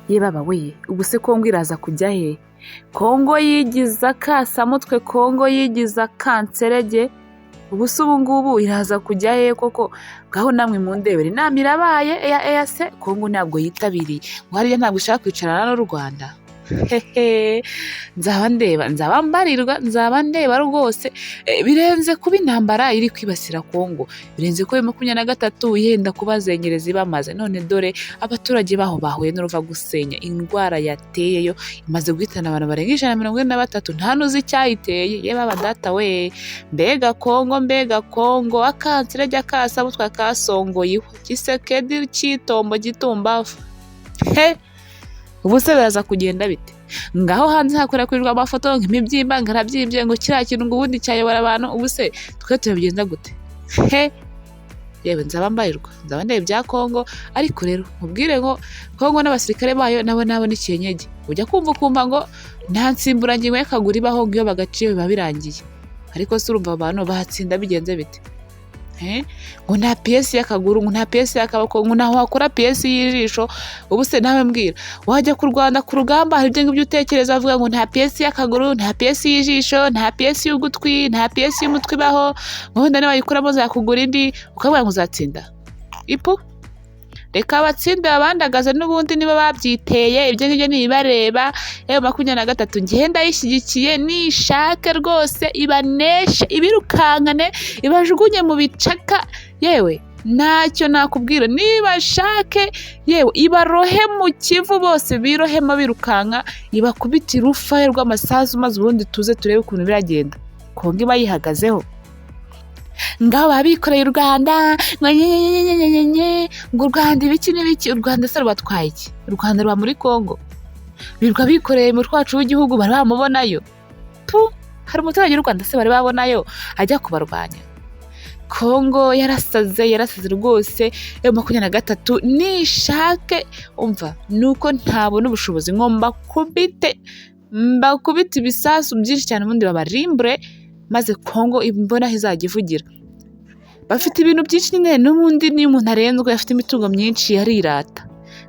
Yebaba we, ubu se Kongo iraza kujya he? Kongo yigize akasamutwe, Kongo yigize akanserege, ubu se ubu ngubu iraza kujya he koko? Ngaho namwe mundebere, inama irabaye ya EAC, Kongo ntabwo yitabiriye, ngo hariya ntabwo ishaka kwicarana n'u Rwanda. Hehe, nzaba ndeba, nzaba mbarirwa, nzaba ndeba rwose. Birenze kuba intambara iri kwibasira Kongo, birenze kuba 23 yenda kubazengereza ibamaze. None dore abaturage baho bahuye n'uruva gusenya, indwara yateyeyo imaze guhitana abantu barenga 143, nta n'uzi icyayiteye. Yebaba data we, mbega Kongo, mbega Kongo, akanserege akasamutwe kasongoye ihwa, Tshisekedi cyitombo gitumbavu. He, ubu se biraza kugenda bite? Ngaho hanze hakwirakwijwe amafoto nk'imibyimba, ngo arabyimbye, ngo kiriya kintu ngo ubundi cyayobora abantu. Ubu se twe turabigenza gute? He, yewe nzaba mbarirwa, nzaba ndeba ibya Kongo. Ariko rero nkubwire ngo Kongo n'abasirikare bayo nabo nabo ni kinyege. Ujya kumva ukumva ngo nta nsimburangingo y'akaguru ibaho, ngo iyo bagaciye biba birangiye. Ariko se urumva abantu bahatsinda bigenze bite? He? Ngo nta pièce y'akaguru, ngo nta pièce y'akaboko, ngo ntaho wakora pièce y'ijisho. Ubu se nawe mbwira, wajya ku Rwanda ku rugamba, hari ibyo ngibyo utekereza, avuga ngo nta pièce y'akaguru, nta pièce y'ijisho, nta pièce y'ugutwi, nta pièce y'umutwe ibaho, ngo wenda niwayikuramo zakugura indi, ukavuga ngo uzatsinda? Ipu, reka abatsinde babandagaze, n'ubundi niba babyiteye ibyo ngibyo ntibibareba. Yewe, 23 njye ndayishyigikiye, nishake rwose ibaneshe, ibirukankane, ibajugunye mu bicaka. Yewe, ntacyo nakubwira, nibashake yewe ibarohe mu Kivu bose birohemo birukanka, ibakubite urufaya rw'amasasu, maze ubundi tuze turebe ukuntu biragenda. Kongo iba yihagazeho. Ngaho baba bikoreye u Rwanda ngo nyenyenyenyenyenye, ngo u Rwanda ibiki n'ibiki. U Rwanda se rubatwaye iki? U Rwanda ruba muri Kongo, birirwa bikoreye umutwe wacu w'igihugu, bari bamubonayo tu? Hari umuturage w'u Rwanda se bari babonayo ajya kubarwanya? Kongo yarasaze, yarasaze rwose. Yo 23 nishake, umva, nuko ntabona ubushobozi ngo mbakubite ibisasu byinshi cyane, ubundi babarimbure, maze Kongo imbona aho izajya ivugira. Bafite ibintu byinshi nyine, n'ubundi niyo umuntu arenzwe afite imitungo myinshi arirata.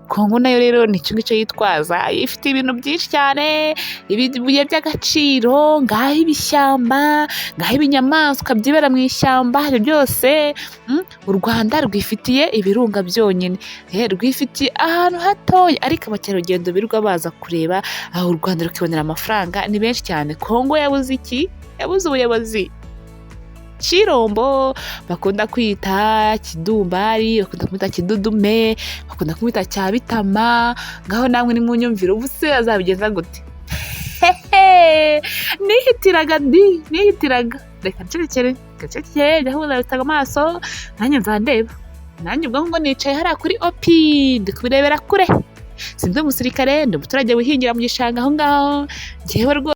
Kongo nayo rero ni icyo ngicyo yitwaza, ifite ibintu byinshi cyane, ibibuye by'agaciro, ngaho ibishyamba, ngaho ibinyamaswa byibera mu ishyamba, ibyo byose. U Rwanda rwifitiye ibirunga byonyine, rwifitiye ahantu hatoya, ariko abakerarugendo birirwa baza kureba aho u Rwanda rukibonera amafaranga ni benshi cyane. Kongo yabuze iki? Yabuze ubuyobozi. Chilombo bakunda kwita Kidumbari, bakunda kumwita Kidudume, bakunda kumwita Cyabitama. Ngaho namwe nimunyumvire, ubu se azabigenza gute? Hehe, nihitiraga di, nihitiraga. Reka ncecekere, reka ncecekere, njya bitanga amaso, nanjye nzandeba. Nanjye ubwo ngo nicaye hariya kuri opi, ndi kubirebera kure. Sindi umusirikare, ndi umuturage wihingira mu gishanga aho ngaho njyewe rwose.